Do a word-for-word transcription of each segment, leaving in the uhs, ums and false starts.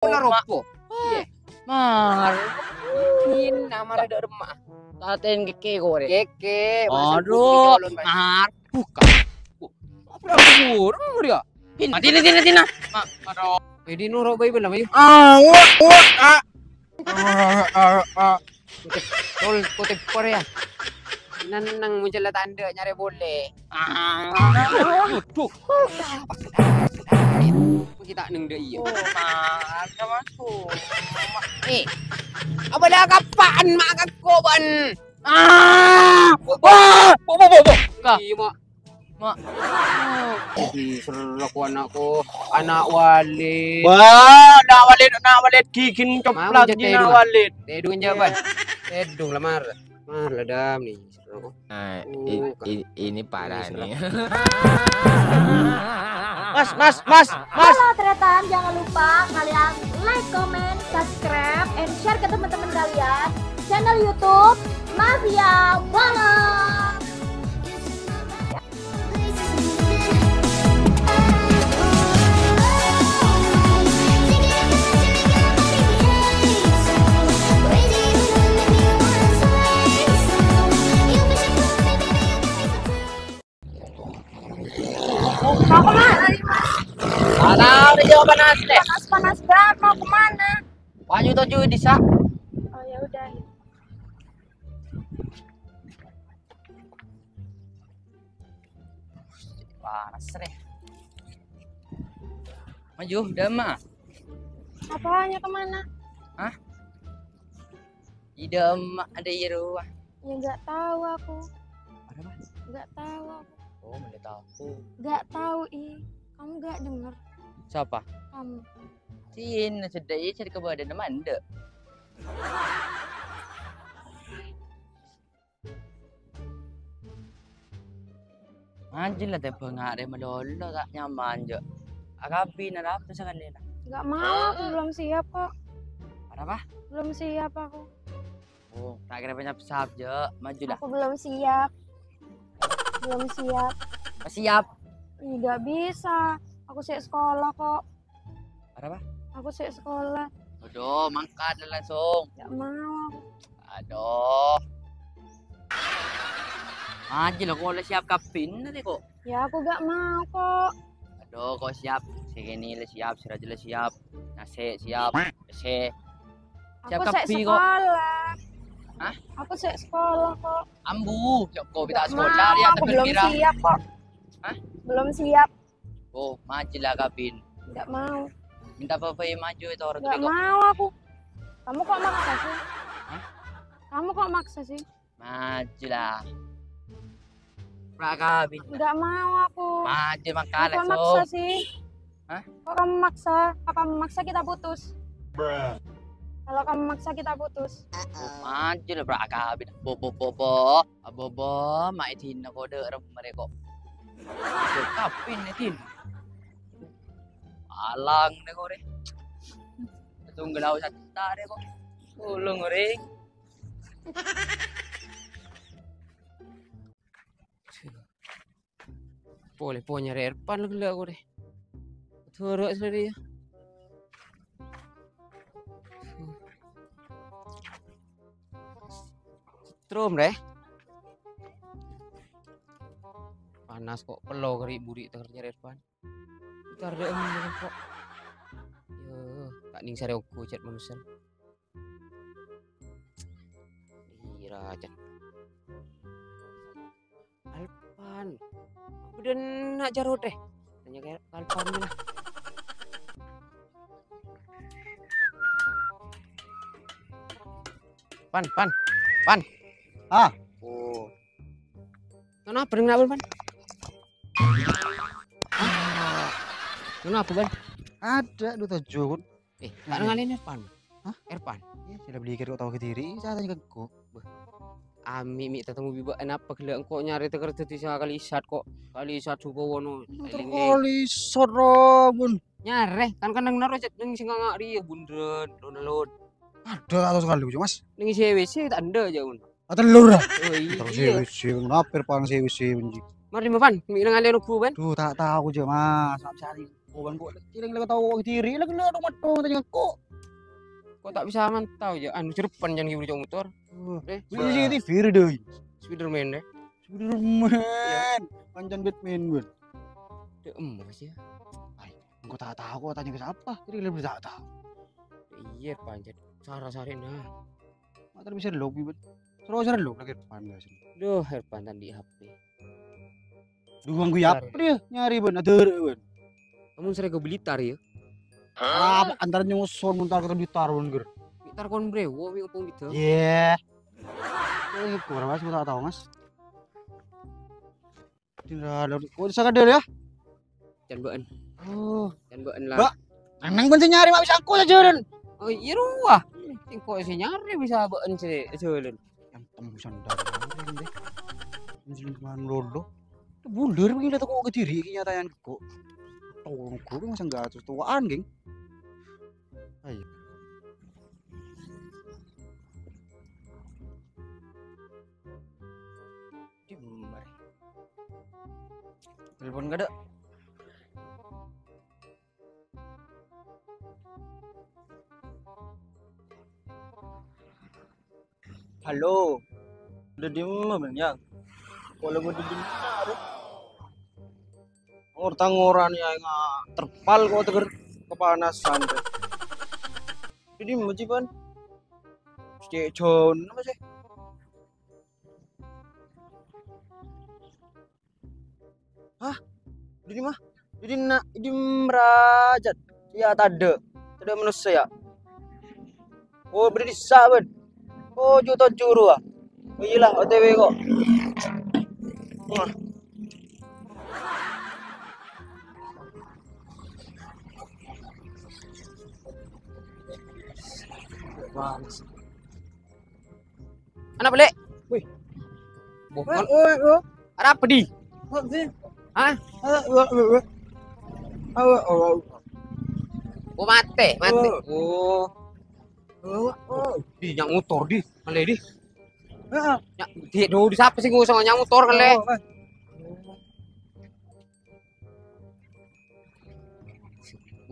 Pola ropo. Iya. Mar. Ini nama rada remah. Taten keke kore. Keke, masa Aduh, buku di kolon, Pak. Mar. Buka. Apa burung dia? Tina, tina, tina, tina. Mak, aduh. Jadi nurok bae belum, ya? Ah, wah, wah, ah. Ah, ah, ah. Kutip, tol, kutip Korea. Nenneng muncul tanda nyare bole. Ah, aduh. Kita neng de iya. Oh, mana masuk? Eh, apa dah kapaan mak kakko ban? Ah, wah, wah, wah, wah, wah. Ka. Iya, Mak. Mak. Ih, serak ku anakku. Anak Walid. Wah, anak Walid, anak Walid gigin Mau coplak cek gina tedung. Walid. Tedung jawaban. Tedung lamar. Mar ladam nih. Serak. Nah, i- Oh, i- ini parah ini nih. Serak. Mas, mas, mas, mas. Halo, Tretan. Jangan lupa kalian like, comment, subscribe, and share ke teman-teman kalian. Channel YouTube Mafia Bola. Mau kemana? Alah, udah jawab panas deh. Panas-panas banget, mau kemana? Wanyu tuju disa. Oh, ya udah. Panas deh. Maju, dama. Apanya kemana? Hah? Di dama ada di rumah. Ya, nggak tahu aku. Ada apa? Nggak tahu aku. Oh, mana tahu. Nggak tahu, ih. Kamu nggak dengar? Siapa? Kamu. Sini, sudah iya, cari ke badan, mana? Anjing lah, tembang arè malolo, ta' nyaman, Jo. Akabin, ada apa sekali, nah? Nggak mau, aku belum siap kok. Ada apa? Belum siap aku. Oh, tak kira banyak pesawat, Jo. Maju dah. Aku belum siap. Belum siap. Pas siap. Ih, nggak bisa. Aku sih sekolah kok. Ada apa? Aku sih sekolah. Aduh, mangkat langsung. Nggak mau. Aduh. Aja lah, kok udah siap kabin nanti kok. Ya, aku nggak mau kok. Aduh, kok siap? Si Kenny le siap, si Raja le siap, nasi siap, nasi. Siap Aku sih kabin kok. Sekolah. Hah? Aku sih sekolah kok. Ambu, kok kita Nggak sekolah mau, ya, aku tapi belum kira. Siap kok. Hah? Belum siap. Oh, maju lah kabin. Nggak mau. Minta bapak maju itu orang Nggak tua. Mau aku. Kamu kok maksa sih? Hah? Kamu kok maksa sih? Maju lah. Pra kabin. Nggak mau aku. Maju makanya Kok maksa so. Sih? Hah? Kok kamu maksa? Kalau kamu maksa kita putus. Kalau kamu maksa kita putus. Oh, maju lah pra kabin. Bo bo bo bo. Abobo, mai dinna kode remmere kok. Kabin ne din. Alang ne kore. Tunggal au satta ne kok. Tulung ore. Pole po nyare Erpan lagi lah kore. Turuk sendiri ya. Setrum deh. Panas kok, pelo keri buri teker nyare Erpan. Entar deh, em, kok. Yo, tak ning sare ogo chat manusia. Ira, chat. Alpan. Udah nak jarot deh. Tanya ke Alpan dulu. Pan, pan, pan. Ah. Oh. Kenapa dengan apa, Pan? Hah? Kenapa, Pan? Ada, duh, tujuh, Kun. Eh, tak ngalih Erpan. Hah? Erpan. Iya, sudah beli kok tahu ke diri, saya tanya ke kok. Beh. Ami mi tetemu biba enapa gela engko nyari teker dadi sakali isat kok. Kali isat suka wono. Kali isat ra, Bun. Nyare, kan kenang naro cek ning sing nganga riya bundren, lon-lon. Ada atau sekali, Mas? Ning isi W C tak enda aja, Bun. Ah, telur, ah? Oh, iya. Terus W C, kenapa pang W C, Bun? Mari, Pan, mi nang ale nunggu, Pan. Duh, tak tahu aja, Mas. Tak cari. Kawan kok, cireng lagi tau diri, lagi lihat dong, matong tanya kok. Kok tak bisa mantau ya? Anu, serban jangan gimana cowok motor. Eh, C C T V deh. Spiderman deh. Spiderman. Iya. Pancen Batman, gue. Dek emas ya. Ay, engko tak tahu kok tanya ke siapa. Jadi lebih tak tahu. Iya, pancen. Sara-sari nah. Motor bisa lo, gue. Terus lo lagi depan, guys. Duh, Herpan tadi H P. Duh, ganggu ya apa dia? Nyari, Ben. Ada, Ben. Kamu sering ke Blitar ya? Ah, antara nyusun, mentar ke Blitar, Ben, ger. Blitar kon brewo, mi opong gitu. Iya. Eh, kurang, Mas, tak tahu, Mas. Tidak ada. Kok bisa ada ya? Can ba'en. Oh. Can ba'en lah. Mbak, nang, nang, Ben, sing nyari, Mak, bisa aku saja, Den. Oh, iya, rowa. Engko' sing nyari bisa ba'en sih, jalan. Yang tembusan dalam deh. Musim lolo. Bunder begini tak kok kediri ini nyatanya kok. Tolong gue masa nggak terus tuaan, geng. Ayo. Di mari. Telepon kada? Halo. Udah diem, Bang, ya? Kalau gue diem, ngor-tangoran ya, nggak terpal kok, teger kepanasan. Jadi, mau, Ban? Cek John, apa sih? Hah? Di mana? Di na-, di merajat. Ya, tadde'. Tadde' manusia, ya. Oh, berarti sahabat. Oh, juta juru, ah. Oh, iyalah, O T W kok. Wah. Wah. Ana balik. Wih. Bukan. Wah, wah, wah. Arapa, Di? Wah, Di. Hah? Wah, wah, wah, wah. Wah, wah, wah. Oh, mate, mate. Wah. Oh. Wah, wah. Di, nyak motor, Di. Kale, Di. Heeh. Nyak, Di, do, di sapa sih ngusung nyak motor, kale? Wah, wah.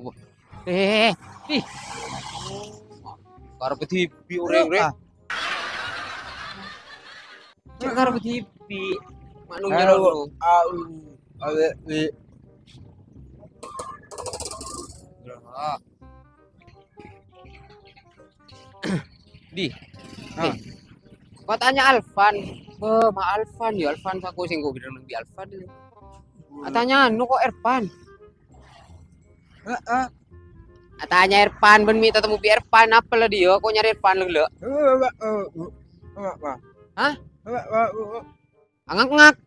Wah. Eh, ih. Karep dibi oreng, rek. Ah. Cek karep dibi. Manung nyelonong. Au. Awe, wi. Di. Ah. Di. Kok tanya Alfan? Beh, ma Alfan ya, Alfan sako sing kok bilang bi Alfan. Hmm. Tanya anu kok Erpan. Heeh. Tanya Erpan, ben minta temu bi Erpan, apa lah dia? Kok nyari Erpan lho? Hah? Angak-ngak.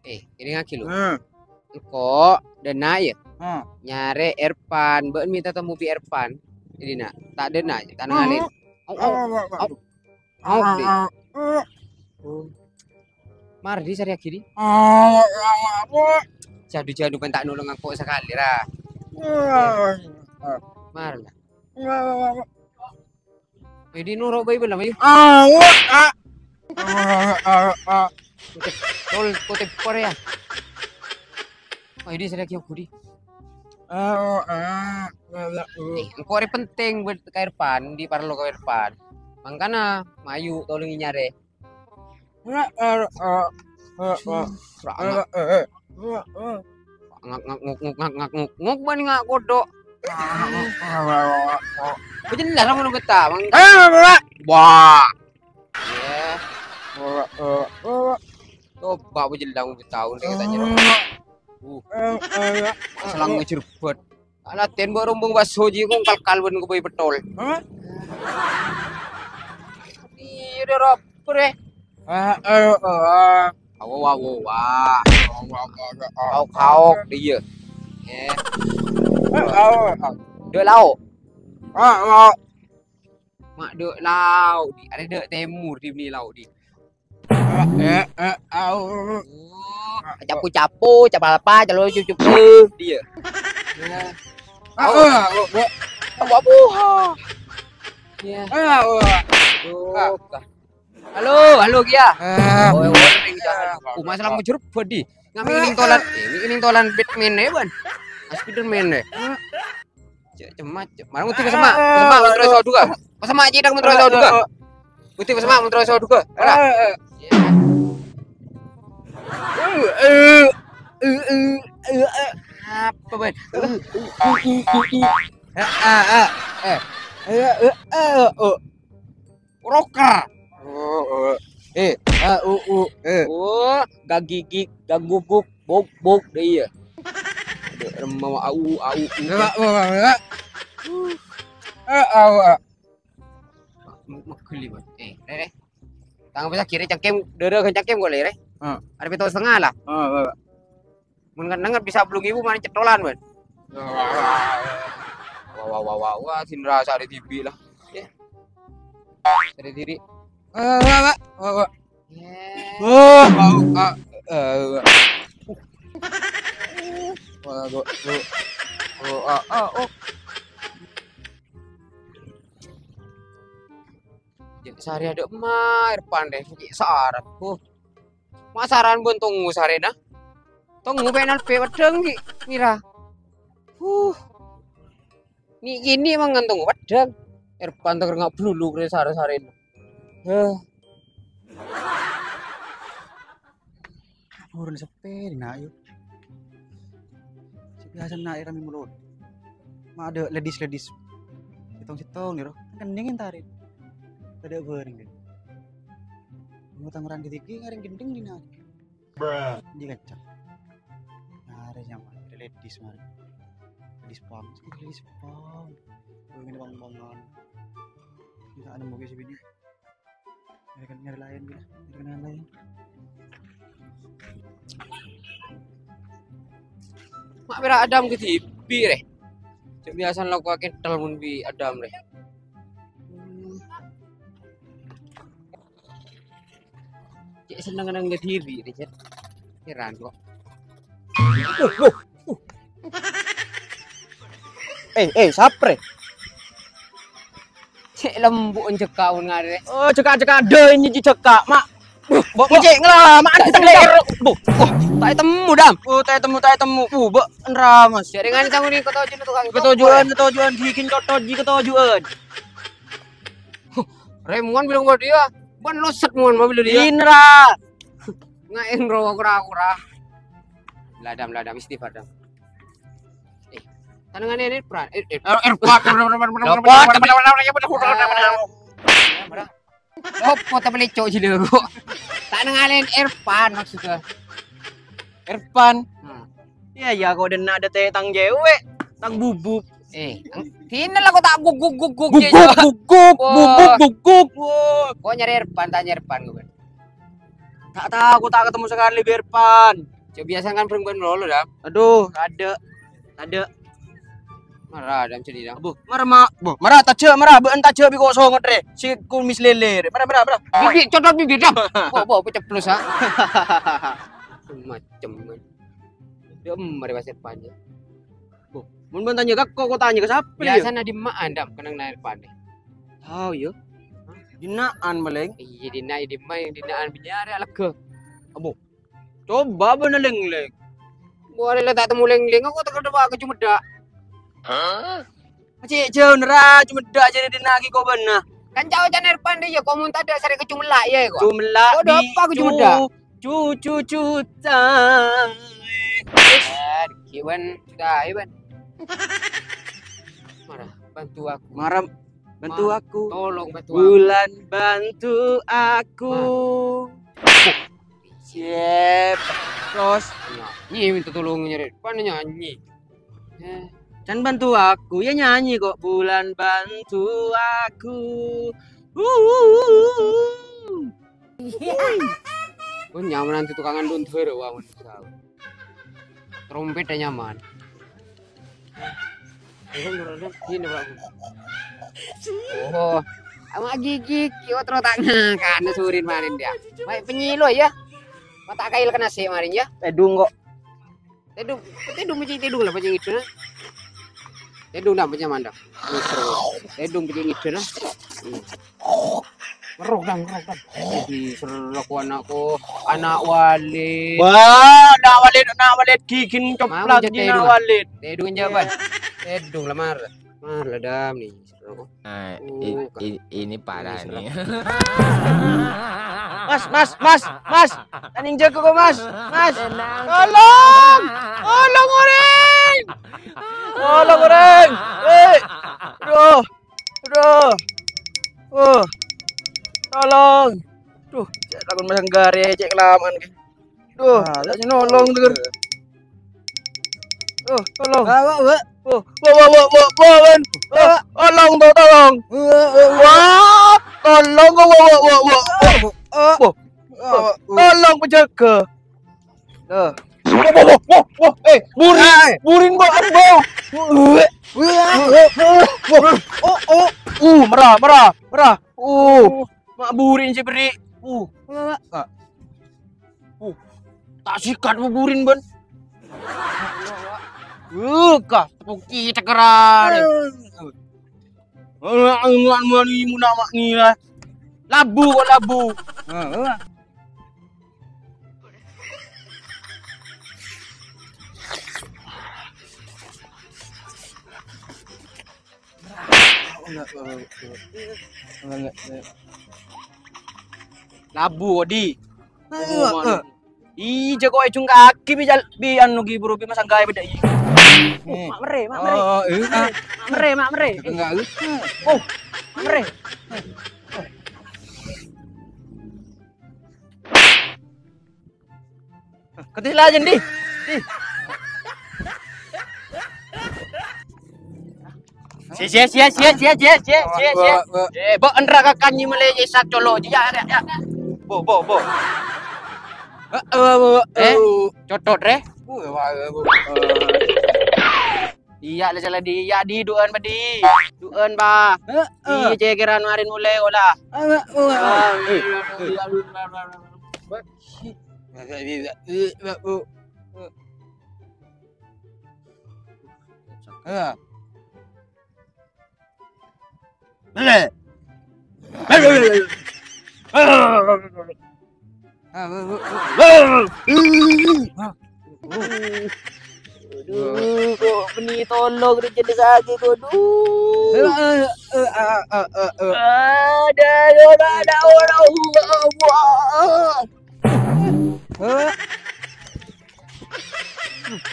Eh, ini ngaki lu. Hmm. Engko' denna' ya. Hmm. Nyare Erpan, ba'en minta temu bi Erpan. Jadi na, ta' denna' ya, ta' ngalin. Au, au, au, au, di. Mar di sari agi di. Jadu-jadu pen ta' nolong engko' sakali ra. Mar lah. Jadi noro' bae bella, Mai. Ah, ah. Tol, kote pore ya. Oh, ini saya lagi budi. Ah, ah, ah, ah. Eh, engko' re penting buat ka Irfan, di parlo ka Irfan. Mangkana, mayu tolong nyare. Ah, ah, ah, ah, ah. Ra, ngak. Ah, ah, ah. Ngak, ngak, nguk, nguk, ngak, ngak, nguk, nguk, bani ngak kodok. Bejelas kamu nunggu ta, Mang. Eh, Pak. Wah. Iya. Coba bejelas kamu tahu, saya tanya. Uh. Selang ngejerbet. Alaten, Mbok, rombong baso ji, kok kal-kal ben kobay petol. Hah? Iya, udah rapper, eh. Ah, eh, eh, ah. Awo, awo, wah. Awo, awo, awo, awo. Kaok, kaok, dia. Eh. Eh, awo, awo. Dek lauk. Ah, awo. Mak dek lauk, di. Ada dek timur, di beli lauk, di. Eh, eh, au. Oh, capu-capu, capalapa, calo cup-cup. Dia. Au, au, au. Apa, apa? Iya. Au. Aduh. Halo, halo, Kia. Eh. Oh, oh, ini jangan. Aku masalah ngejerbet, di. Nga' mènèng tolan, eh, mènèng tolan Batman è, bân. Spiderman è. Cè', cemma', cè'. Mara ngoddi pasemma', pasemma' mon terro èsodhughâ. Pasemma' cè' dhâng mon terro èsodhughâ. Ngoddi pasemma' mon terro èsodhughâ. Mara. Apa, bân? Eh. Roker. Oh, oh. Eh, a, u, u, eh. Oh, gagigik, gaguguk, bok, bok, dâ' iyâ. Dâ' remma, au, au, u. Enggak, enggak, enggak. Eh, au, a. Megel, Bos. Eh, Rè, Rè. Tangan bisa kiri cangkem, dârâ kan cangkem kok, Rè. Heeh. Arè pètto' satengnga lah. Heeh, heeh. Mon ngenengnget bisa bâllung èbu marè cettolan, bân. Wah, wah, wah, wah, wah, sè nrasa arè dhibi' lah. Yâ. Arè dhibi'. Wah, wah, wah, wah, wah. Yâ. Wah, wah, wah, wah. Wah, wah, wah. Oh, ah, ah, oh. Jâ' sarè adâ' emma Irfan, Rè, ghi' sarat. Huh. Ma' saran bân tongngo sarèna. Tongngo pènal pè' weddhâng ghi' ngira. Huh. Ni' kènè' mangan tongngo weddhâng. Irfan tèngghâr nga' bluluk rè sar-sarèna. Huh. Burun seppè dinna', yu. Sè biyasana na' ramè molod. Ma' adâ' ledis-ledis. Sèttong-sèttong, nèro. Kan gendheng èntarè. Tadâ' bhâreng, kan. Ngotang orèng ghâdhigi ngarèng gendheng dinna'. Bruh. Di kaca. Ngarè nyama, ada ledis, marè. Ledis pang. Ledis pang. Gue ngene pang-pangan. Kita ada mau ke sini. Nyari, nyari lain, gila. Nyari kenangan lain. Ma' pèra' Adam kadhibi', Rè. Cè' biyasana lako kentel mon bi' Adam, Rè. Cè' senneng neng kadhibi', Rè, Cè'. Heran kok. Eh, eh, sapre. Cè' lembu' jhekka' mon ngarè. Oh, jhekka', jhekka', dâ' ini jhekka', Ma'. Bo, bo, cè' ngala, Ma', ada tengger. Bo, bo, ta' ètemmo, Dam. Oh, ta' ètemmo, ta' ètemmo. Bu, bo, enra, Mas. Jaringan kamu ni ketojuan tukang. Ketojuan, ketojuan, bikin kotor di ketojuan. Remuan bilang buat dia. Ban loset muan mobil dia. Inra. Ngaen ro kura-kura. Ladam, ladam, istighfar, Dam. Eh, tanangannya ini peran. Eh, eh. Erpat. Lopot, tapi. Lopot, tapi lecok sih, lho. Tak nengalen Irfan maksudnya. Irfan. Hmm. Iya, iya, kok dena ada teh tang cewek, tang bubuk. Eh, sini lah kok tak guguk-guguk. Guguk, guguk, bubuk, guguk. Wah. Kok nyari Irfan, tanya Irfan gue. Tak tahu, aku tak ketemu sekali bi Irfan. Coba biasa kan perempuan lolo dah. Aduh, ada. Ada. Mara ada cerita. Bu, mara ma, bu, mara taja, mara been taja bi kok songet re. Si kumis lele re. Mara, mara, mara. Bibi, codot bibi, Dam. Bo, bo, pecah plus, ha. Macem. Dem, mari pasir panjang. Bu, mun, mun tanya ke kok, kok tanya ke siapa ya? Biasanya di maan, Dam, kenang naik pandai. Tahu ya. Dinaan paling. Iya, dina, di maan, dinaan binyare lega. Abu. Coba bâ'na lènglèng. Buwâ rè la ta' temmo lènglèng, kok tèkka dâpa' ka Cumedda'. Hah? Cè' jhâuna ra, Cumedda' jârèya dinna' ghi' kobâna. Kan ca'-oca'na Irfan rè, iyâ, kok mon tadâ' sarè ka Cumella', iyâ, kok. Cumella', oh, dâpa' ka Cumedda'. Cu, cu, cu, tae. Eh, ghi' bân, tae, bân. Mara, bantu aku. Mara, bantu aku. Tolong bantu aku. Bulan, bantu aku. Mar. Siap. Terus? Nyanyi minta tolong nyari. Mana nyanyi? Eh. Can bantu aku, ya nyanyi kok. Bulan bantu aku. Wuh. Oh, nyaman nanti tukangan luntur, wah, mantap. Trompet ya nyaman. Ini, Bro. Oh, ama gigi, kiwa terus tak ngakan, surin marin dia. Baik penyilu ya. Mata kail kena sih marin ya. Tedung kok. Tedung, tedung, tedung lah, pancing itu, nah. Tedung dah, pancing mandang. Tedung, pancing itu, nah. Hmm. Ngerok, Dam, ngerok, Dam. Jadi serrek anakku, anak Walid. Wah, anak Walid, anak Walid, gigin coplat, gigin anak Walid. Tedung, jawaban. Tedung, lamar. Mar, lah, Dam, nih. Nah, i- i- ini parah nih. Mas, mas, mas, mas. Tani jaga kok, Mas. Mas. Tolong. Tolong, oreng. Tolong, oreng. Eh. Aduh. Aduh. Oh. Tolong. Duh, cek takon masanggara, cek kelamaan. Duh, ah, tak nolong tuh. Duh, tolong. Ah, wak, wak. Oh, wak, wak, wak, wak, wak, wak, wak. Tolong, tuh, tolong. Wak, wak, wak. Wah, tolong, wak, wak, wak, wak, wak. Wah, wah, wah. Tolong penjaga. Wah, wah, wah, wah, wah. Eh, burin, burin, wak, wak. Oh, oh. Uh, merah, merah, merah. Uh, mak burin sih beri. Uh, wak, wak. Uh, tak sikat buburin, Ban. Uh, kah, tepuki cekeran. Enggak, enggak, enggak, ini muna mak ni lah. Labu kok labu. Heeh. Labu, Odi. Ayo, oh, eh. Ih, jago ujung kaki bi jal-, bi anu gi buru bi masang gawe beda i. Eh. Mak mere, mak mere. Oh, iya. Mak mere, mak mere. Enggak, eh. Oh, mak mere. Ketih lah, Jen, di. Di. Si, si, si, si, si, si, si, si, si. Wah, wah, wah. Eh, bok enra kakan nyi mele isak colo. Ya, ya, ya. Bo, bo, bo. Eh, eh, eh, eh, eh, cotot, re. Wah, wah, wah, wah. Iya, lah, salah di, iya, di, du'an, padi. Du'an, pa. Eh, eh. Iya, cekeran marin mulai, olah. Eh, eh, eh, eh. Ah, iya, iya, iya, iya, iya. Aduh, kok beni tolong rè jadi sakè, kok, duh. Ada, ada, ada, ada, ada.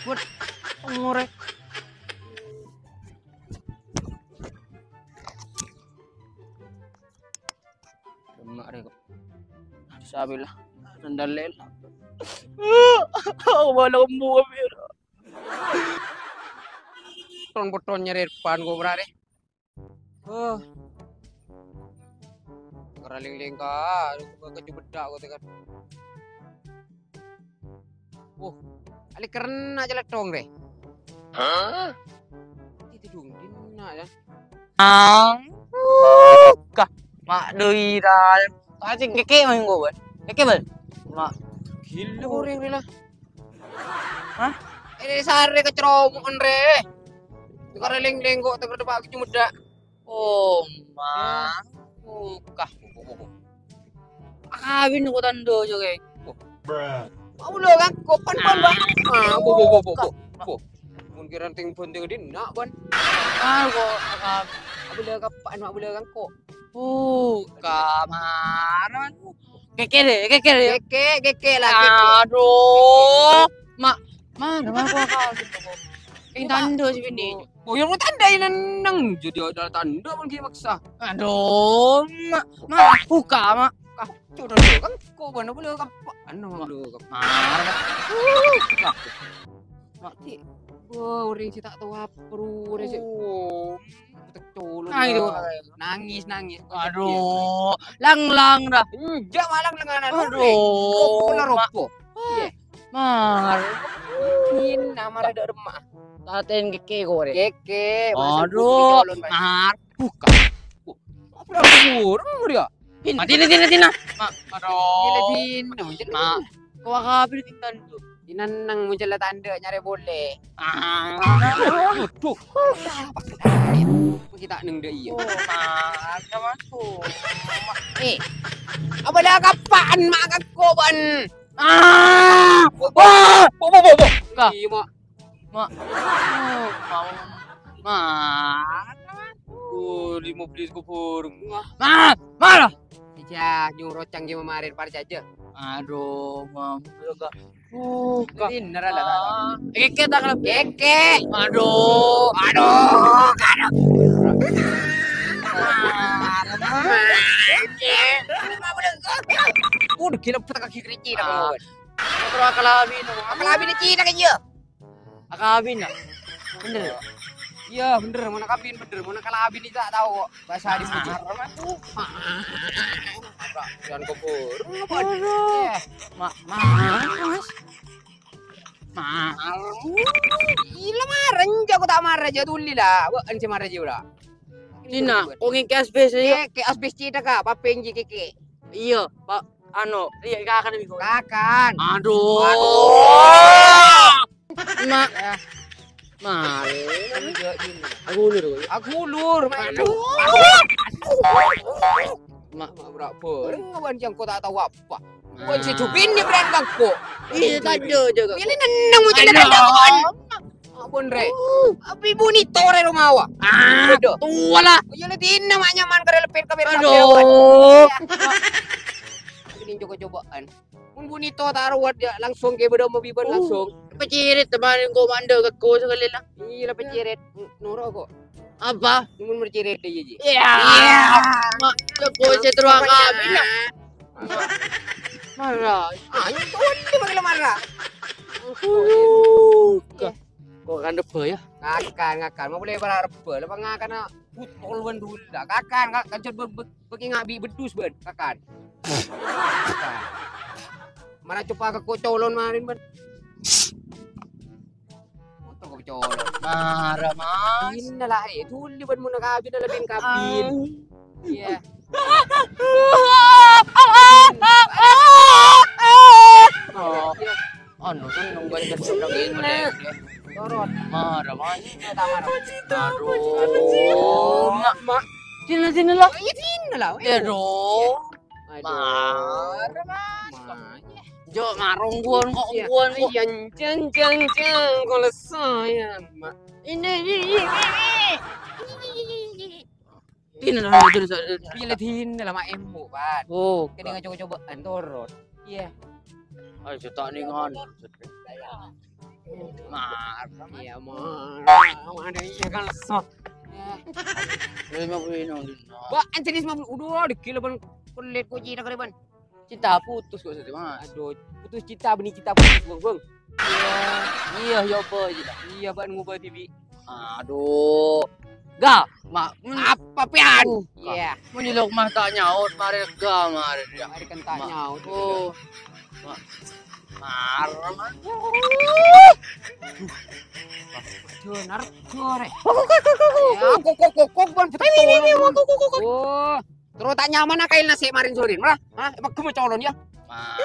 Buat ngorek. Demak rè kok. Sabillah. Sandal lela. Aku malah kembuh, Amir. Potong-potong nyari depan kok, berarti. Oh. Kera ling-ling ka, ke, ke Cumedda' kok, tekan. Oh, ali kerna jala tong, re. Hah? Itu dong, dinna, ya. Ang, kah, mak doi ral. Pasti keke main gua, Bal. Keke, Bal. Mak. Gila orèng rè lah. Hah? Ini sare keceromokan, re. Kera ling-ling kok, tekan depan ke Cumedda'. Oh, ma. Buka. Kawin kok tandha aja, kae. Mau lo kan kopan, pan, Bang. Ah, bo, bo, bo, bo, bo. Bo. Mun kira ting bunting di nak, Ban. Ah, kok, ah, abula kapan, abula kan kok. Buka, marah. Keke deh, keke deh. Keke, keke lah, keke. Aduh. Mak, mana mak gua kau gitu, kok. Yang tandha sih ini. Oh, yang tandha ini neng. Jadi ada tandha pun gini maksa. Aduh, mak, mak, buka, mak. Kah, coba dulu kan, kok mana boleh kapan? Anu, mak, dulu kapan? Marah, mak. Mak, cik. Wah, orang sih tak tahu apa, orang sih. Oh. Kecolok. Nah, itu. Nangis, nangis. Aduh, lang-lang dah. Enggak, malang lenganan. Aduh. Ropo lah, ropo. Iya. Mar. Ini nama rada remah. Taten keke kore. Keke, masa aduh, putri calon, Mas. Mar. Buka. Apa orang dia? Tina, tina, tina, tina. Mak, aduh. Tina, tina. Mak, kau apa ini tinggal tu? Nenneng mon cella tandhâ nyarè polè. Ah, aduh. Apa kita neng dâ' iyâ? Oh, mana masuk? Eh, apa la kapa'an ma' kakko bân? Ah! Wah! Bo, bo, bo, bo. Ka. Iya, Mak. Mak. Oh, mau. Mana? Oh, lima belas kubur. Wah. Mana? Mana? Ija, nyoro canggi mamarin parcaja. Aduh, Mam. Buka. Dinner lah. Ah. Keke tak kalau keke. Aduh, aduh, aduh. Udah gila, putar kaki kerinci dah, ah, kawan. Terus akal abin, no. Akal abin Cina kan, iya? Akal abin, no. Bener. Iya, bener. Mana kabin bener, mana akal abin itu tak tahu kok. Bahasa di sini. Jangan kubur. Aduh. Ma-, ma-, Mas. Ma-, Ila marèn, jako tak marè, ja tuli la. Wa, ence marè, ja ora. Nina, kok ngengke asbes, ya? Keke asbes cita, Kak. Papen ji keke. Iya, Pak. Anu, iya, kakan, Biko. Kakan. Aduh. Aduh. Ma-, ya. Mare. Aku ulur, Biko. Aku ulur, Mak. Aduh. Ma-, ma-, bra-, bra-, ngawan jangko tak tahu apa. Nah. Wan si Jubin ni brand bangko. Iya, tadi aja, Kak. Pilih nenneng, mau jadi nenneng, kawan. Ampun, Re. Abi bunyi tore rumah wa. Ah, aduh. Tua lah. Iya, le dina mak nyaman kare lepet ka. Aduh. Ini coba-cobaan. Mun bunyi to taruh ya langsung ke beda mau biban langsung. Pecirit teman kok mandek ke ko sekali lah. Iya lah pecirit. Noro kok. Apa? Mun mercirit deh, iya, Ji. Iya. Iya. Mak, ya, gue saya terus akal. Marah. Ah, itu dia pakai marah. Uh, kok kan rebah ya? Ngakan, ngakan. Mau boleh para rebah. Lepas ngakan, ah, butol wan dulu. Kakan, kakan. Bagi ngabi bedus ban. Kakan. Mana coba ke kocolon marin ban. Motor kok colok. Marah, Mas. Inna lah, eh, tuli ban muna kabin, ala bin kabin. Iya. Oh. Anu, kan nunggu aja. Turun. Marah, Mas. Iya, tak marah. Aduh, Mak, Mak. Sini, sini lah. Iya, sini lah. Ya, dong. Aduh. Marah, Mas. Jo, marong buan kok, iya, buan kok. Iya, jeng, jeng, jeng, kalau saya, Mak. Ini, ini, ini, ini. Dina, dina, dina, dina. Pilih dina lah, Mak, emu, Pak. Oh, kena coba-cobaan turun. Iya. Ayo, cetak nih, ngon. Mar. Iya, Mar. Mana iya kan sok. Ya. Lima puluh ini, Dina. Wah, anjir, lima puluh. Udah, dikira ban kulit kok cita kare ban. Cinta putus kok, Mas. Aduh, putus cinta, bini cinta putus, Bang, Bang. Iya. Iya, ya apa aja dah. Iya, ban ngubah tibi. Aduh. Ga, Mak. Apa pian? Iya. Menyelok mah tak nyaut, mari ga, mari ya. Mari kan tak nyaut. Oh. Mak. Mar, Mak. Jonar, jore. Kok, kok, kok, kok, kok, ban betul. Ini, ini, ini, kok, kok, kok, kok. Oh. Terus tak nyaman ah kain nasi marin sore. Malah, hah? Emang gemes colon ya? Mar.